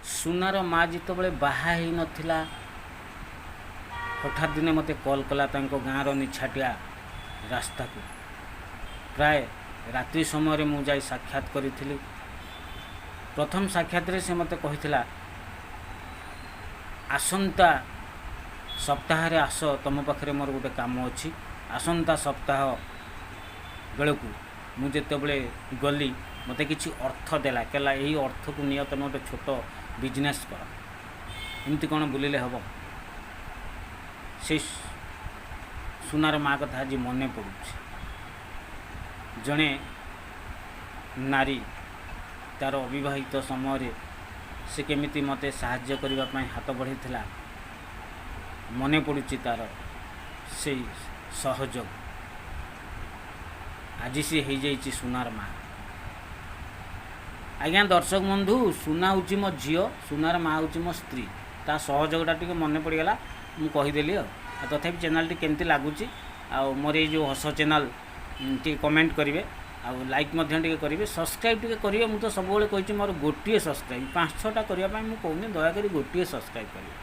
ସୁନାର ମା ଯେତେବେଳେ ବାହା ହେଇନଥିଲା, ହଠାତ୍ ଦିନେ ମୋତେ କଲ୍ କଲା ତାଙ୍କ ଗାଁର ନିଛାଟିଆ ରାସ୍ତାକୁ। ପ୍ରାୟ ରାତ୍ରି ସମୟରେ ମୁଁ ଯାଇ ସାକ୍ଷାତ କରିଥିଲି। ପ୍ରଥମ ସାକ୍ଷାତରେ ସେ ମୋତେ କହିଥିଲା, ଆସନ୍ତା ସପ୍ତାହରେ ଆସ, ତୁମ ପାଖରେ ମୋର ଗୋଟେ କାମ ଅଛି। ଆସନ୍ତା ସପ୍ତାହ ବେଳକୁ ମୁଁ ଯେତେବେଳେ ଗଲି, ମୋତେ କିଛି ଅର୍ଥ ଦେଲା। କହିଲା, ଏଇ ଅର୍ଥକୁ ନିଅ, ତୁମେ ଗୋଟେ ଛୋଟ ବିଜନେସ୍ କର। ଏମିତି କ'ଣ ବୁଲିଲେ ହେବ? ସେଇ ସୁନାର ମା କଥା ଆଜି ମନେ ପଡ଼ୁଛି। ଜଣେ ନାରୀ ତା'ର ଅବିବାହିତ ସମୟରେ ସେ କେମିତି ମୋତେ ସାହାଯ୍ୟ କରିବା ପାଇଁ ହାତ ବଢ଼େଇଥିଲା, ମନେ ପଡ଼ୁଛି ତା'ର ସେଇ ସହଯୋଗ। ଆଜି ସିଏ ହେଇଯାଇଛି ସୁନାର ମା। ଆଜ୍ଞା ଦର୍ଶକ ବନ୍ଧୁ, ସୁନା ହେଉଛି ମୋ ଝିଅ, ସୁନାର ମା ହେଉଛି ମୋ ସ୍ତ୍ରୀ। ତା ସହଯୋଗଟା ଟିକେ ମନେ ପଡ଼ିଗଲା, ମୁଁ କହିଦେଲି। ଆଉ ତଥାପି ଚ୍ୟାନେଲ୍ଟି କେମିତି ଲାଗୁଛି ଆଉ ମୋର ଏଇ ଯେଉଁ ହସ ଚ୍ୟାନେଲ୍, ଟିକେ କମେଣ୍ଟ କରିବେ ଆଉ ଲାଇକ୍ ମଧ୍ୟ ଟିକେ କରିବେ, ସବସ୍କ୍ରାଇବ୍ ଟିକେ କରିବେ। ମୁଁ ତ ସବୁବେଳେ କହିଛି, ମୋର ଗୋଟିଏ ସବସ୍କ୍ରାଇବ୍, ପାଞ୍ଚ ଛଅଟା କରିବା ପାଇଁ ମୁଁ କହୁନି। ଦୟାକରି ଗୋଟିଏ ସବସ୍କ୍ରାଇବ୍ କରିବେ।